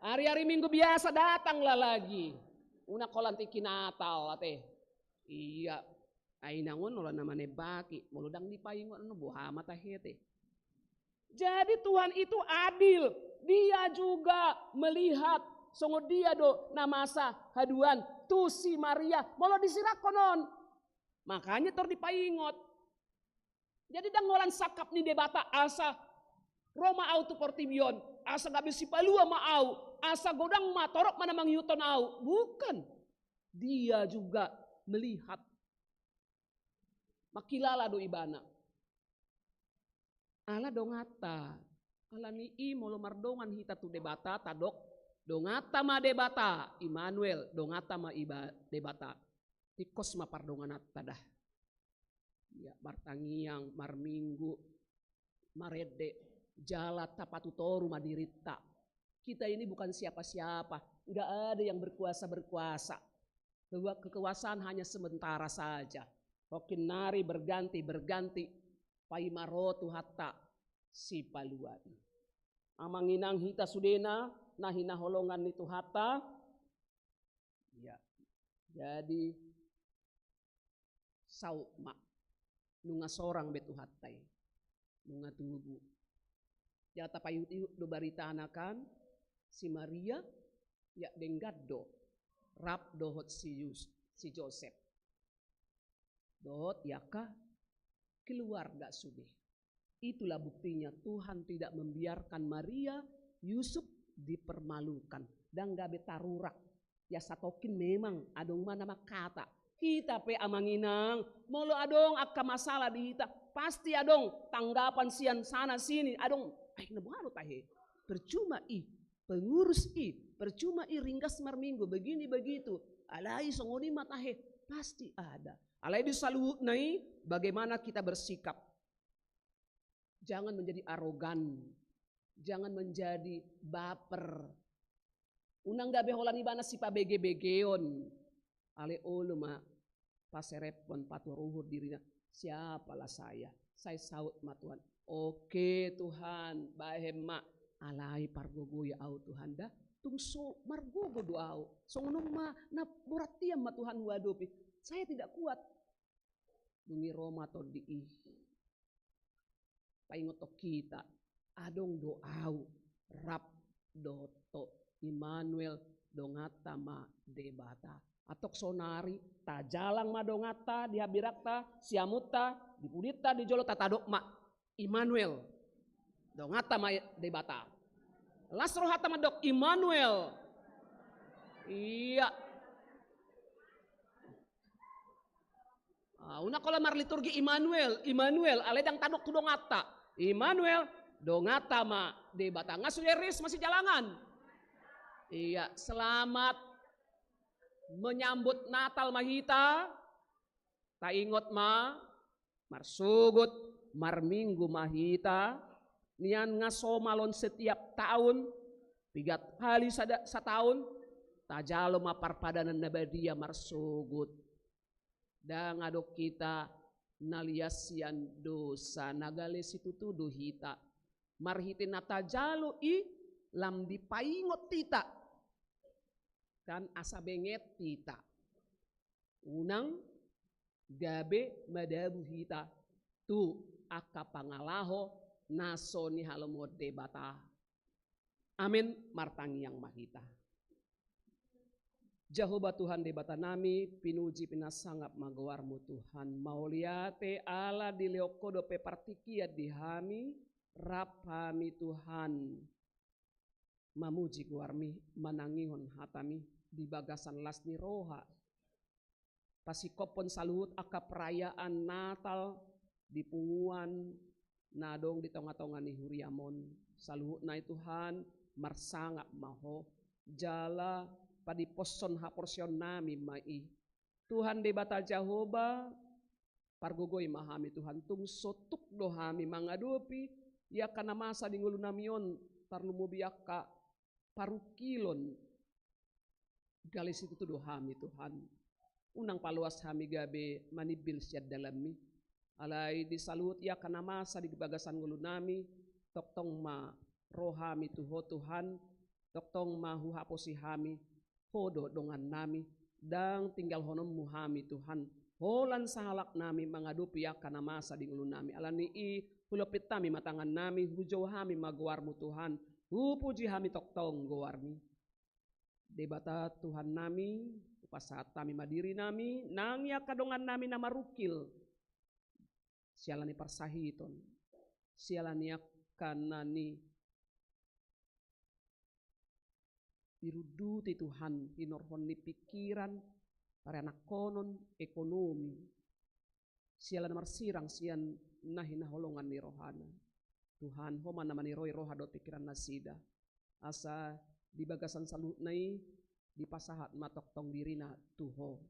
Hari-hari Minggu biasa datanglah lagi. Unang holan tingki Natal ate. Iya. Ai inang on holan na manembaki, molo ndang dipaingot annon boha ma tahe ate. Jadi Tuhan itu adil, Dia juga melihat, songon dia do na masa haduan tu si Maria molo disirakhon on. Makanya tor dipaingot. Jadi ndang holan sangkap ni Debata asa ro ma au tu portibi on, asa gabe sipalua ma au, asa godang ma, torop ma na mangihuthon au. Bukan. Dia juga melihat. Mangkilala do Ibana. Ala donganta. Alani i molo mardongan hita tu Debata, tadok, donganta ma Debata, Immanuel, donganta ma Iba-, Debata. Tingkos ma pardongananta da. Ya, martangiang, marminggu, marende, jala tapatutoru ma dirinta. Kita ini bukan siapa-siapa, nggak ada yang berkuasa-berkuasa. Kekua-, kekuasaan hanya sementara saja. Hongkin nari berganti-berganti, paima ro Tuhanta Sipalua i. Amang inang hita sudena, na hinaholongan ni Tuhanta. Ya. Jadi, saut ma. Nunga sorang be Tuhanta i. Nunga tubu. Jala tapaihut-ihut do baritana kan, si Maria, ya denggan do. Rap dohot si Yus-, si Josep. Dohot i angka keluarga sude. Itulah buktinya Tuhan tidak membiarkan Maria, Yusuf dipermalukan. Ndang gabe tarurak. Ya satongkin memang adong ma na mangkata. Hita pe amang inang, molo adong angka masalah di hita, pasti adong tanggapan sian sana sini, adong, eh, na boha do tahe. Percuma i, pengurus i, percuma i ringgas marminggu, begini begitu. Alai songon i ma tahe, pasti ada. Alai di saluhutna i, bagaimana kita bersikap. Jangan menjadi arogan. Jangan menjadi baper. Unang gabe holan ibana sipabege-begeon. Alai olo ma paserephon, patuhor uhur dirina, siapalah saya. Sai saut ma Tuhan, oke Tuhan, bahen ma. Alai pargogoi au Tuhan da, tung so margogo do au. Songon on ma na borat hian ma Tuhan huadopi. Saya tidak kuat. Dung i ro ma tondi i. Paingothon hita, adong do au, rap do ho, Immanuel, donganta ma Debata. Antong sonari, tajalang ma donganta di hambirangta, siamunta, di pudinta, di jolo, tatadok ma, Immanuel, donganta ma Debata. Las rohanta mandok, Immanuel. Iya. Ah, unang holan marliturgi Immanuel, Immanuel, alai ndang tadok tu donganta. Immanuel, donganta ma Debata. Nga sude ris masijalangan. Iya, selamat menyambut Natal ma hita. Taingot ma, marsogot, marminggu ma hita. Nian nga somal on setiap taon, piga hali sada, sataon, tajalo ma parpadanan na badia marsogot. Ndang adong hita na lias sian dosa, na gale situtu do hita. Marhite na tajalo i lam dipaingot hita. Dan asa benget hita. Unang gabe madabu hita tu angka pangalaho na so nihalomohon Debata. Amen. Martangiang ma hita. Jahowa Tuhan Debata nami, pinuji pinasangap ma goarmu Tuhan. Mauliate ala dilehon ho dope partingkian di hami, rap hami Tuhan mamuji goarmi, manangihon hatami di bagasan las ni roha. Pasingkophon saluhut angka perayaan Natal di punguan na adong di tonga-tonga ni huriam on. Saluhutna i Tuhan, marsangap ma ho, jala padiphoshon haporseaonnami ma i. Tuhan Debata Jahowa, pargogoi ma hami Tuhan, tung so tuk do hami mangadopi i angka na masa di ngolunami on, tarlumobi angka parungkilon. Gale situtu do hami Tuhan. Unang paloas hami gabe manimbil sian dalanmi. Alai di saluhut i angka na masa di bagasan ngolunami, tongtong ma ro hami tu ho Tuhan, tongtong ma huhaposi hami, ho do dongannami, ndang tinggalhononmu hami Tuhan, holan sahalaknami mangadopi angka na masa di ngolunami. Alani i, hulompit hami ma tangannami, hujou hami ma goarmu Tuhan, hupuji hami tongtong goarmi. Debata Tuhannami, hupasahat hami ma dirinami, nang i angka dongannami na marungkil, siala ni parsahiton, siala ni angka na ni dirunduti Tuhan, hinorhon ni pingkiran, parianakhonon, ekonomi, siala na marsirang sian na hinaholongan ni rohana. Tuhan, ho ma na maniroi roha dohot pingkiran nasida. Asa di bagasan saluhutna i dipasahat ma tongtong dirina tu ho.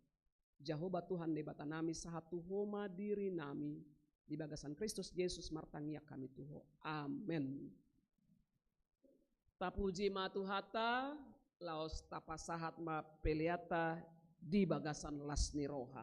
Jahowa Tuhan Debatanami, sahat tu ho ma dirinami. Di bagasan Kristus Jesus martangiang hami tu ho. Amen. Tapuji ma Tuhanta, laos tapasahat ma peleanta di bagasan las ni roha.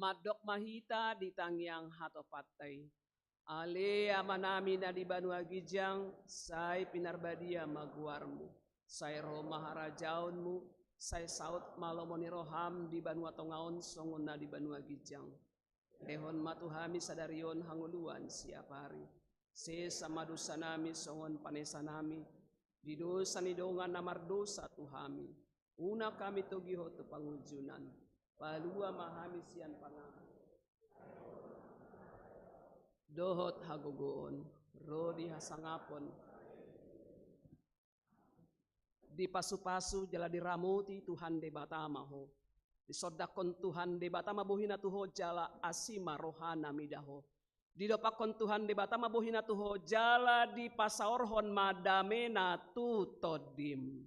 Mandok ma hita di tangiang hatopanta i. Ale Amanami na di banua ginjang, sai pinarbadia ma goarmu. Sai ro ma harajaonmu, sai saut ma lomo ni roham di banua tonga on songon na di banua ginjang. Lehon ma tu hami sadari on hangoluan siapari. Sesa ma dosanami songon panesanami di dosa ni dongan na mardosa tu hami. Unang hami togihon tu pangunjunan. Palua ma hami sian pangago dohot hagogoon, ro di hasangapon. Dipasupasu jala diramoti Tuhan Debata ma ho. Disondangkon Tuhan Debata ma bohina tu ho jala asi ma rohana mida ho. Didompakkon Tuhan Debata ma bohina tu ho jala dipasaorhon ma damena tu tondim.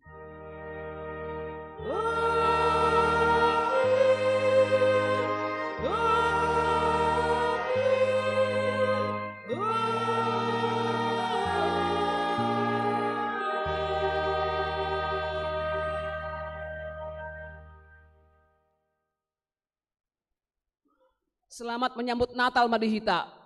Selamat menyambut Natal ma di hita.